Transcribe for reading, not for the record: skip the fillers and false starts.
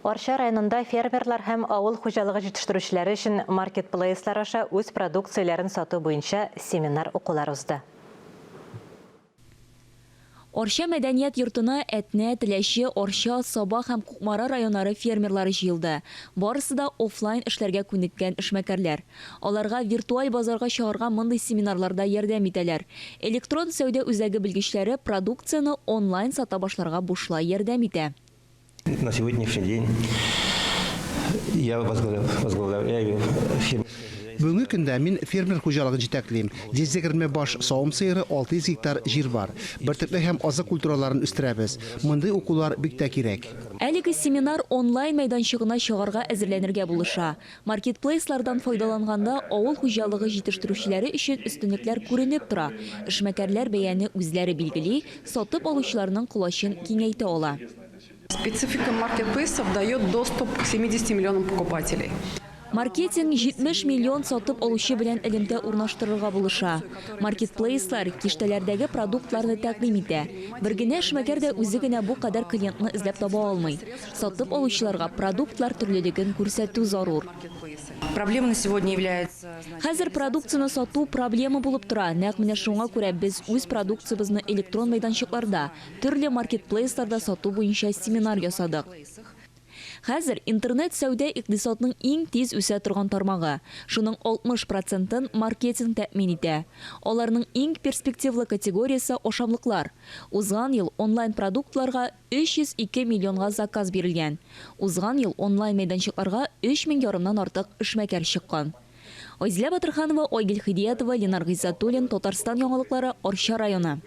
Арча районында фермерлар һәм авыл хуҗалыгы җитештерүчеләре өчен маркетплейслар аша үз продукцияләрен сату буенча семинар-укулар узды. Арча мәдәният йортына Әтнә, Теләче, Арча, Саба һәм Кукмара районнары фермерлары җыелды. Барысы да офлайн эшләргә күнеккән эшмәкәрләр. Аларга виртуаль базарга чыгарга мондый семинарларда ярдәм итәләр. Электрон сәүдә үзәге белгечләре продукцияне онлайн сата башларга бушлай ярдәм итә. На сегодняшний день я возглавляю фермерское Бүгенге көндә мин фермер хуҗалыгын җитәклим. 120 баш савым сыеры, 600 гектар җир бар. Бөртекле һәм азык культураларын үстерәбез. Мондый укулар бик тә кирәк. Әлеге семинар онлайн мәйданчыгына чыгарга әзерләнергә булыша. Маркетплейслардан файдаланганда авыл хуҗалыгы җитештерүчеләре өчен өстенлекләр күренеп тора, эшмәкәрләр бәяне үзләре билгели, сатып алучыларның колачын киңәйтә ала. Специфика маркетплейсов дает доступ к 70 миллионам покупателей. Маркетинг 70 миллион сатып алучы белән элемтә урнаштырырга булыша. Маркетплейслар киштәләрдәге продуктларны тәкъдим итә. Бер генә эшмәкәр дә үзе генә бу кадәр клиентны эзләп таба алмый. Сатып алучыларга продуктлар төрлелеген күрсәтү зарур. Проблема на сегодня является. Хәзер продукцияне сату проблема булып тора. Нәкъ менә шуңа күрә без үз продукциябезне электрон мәйданчыкларда, төрле маркетплейсларда сату буенча семинар ясадык. Хәзер интернет-сәүдә икътисадның иң тиз үсә торган тармагы. Шуның 60 процентын маркетинг тәэмин итә. Аларның иң перспективлы категориясе, ашамлыклар. Узган ел онлайн-продуктларга 302 миллионга заказ бирелгән. Узган ел онлайн мәйданчыкларга өч мең ярымнан артык эшмәкәр чыккан. Айзилә Батырханова, Айгөл Хидиятова, Ленар Гыйззәтуллин, Татарстан яңалыклары, Арча районы.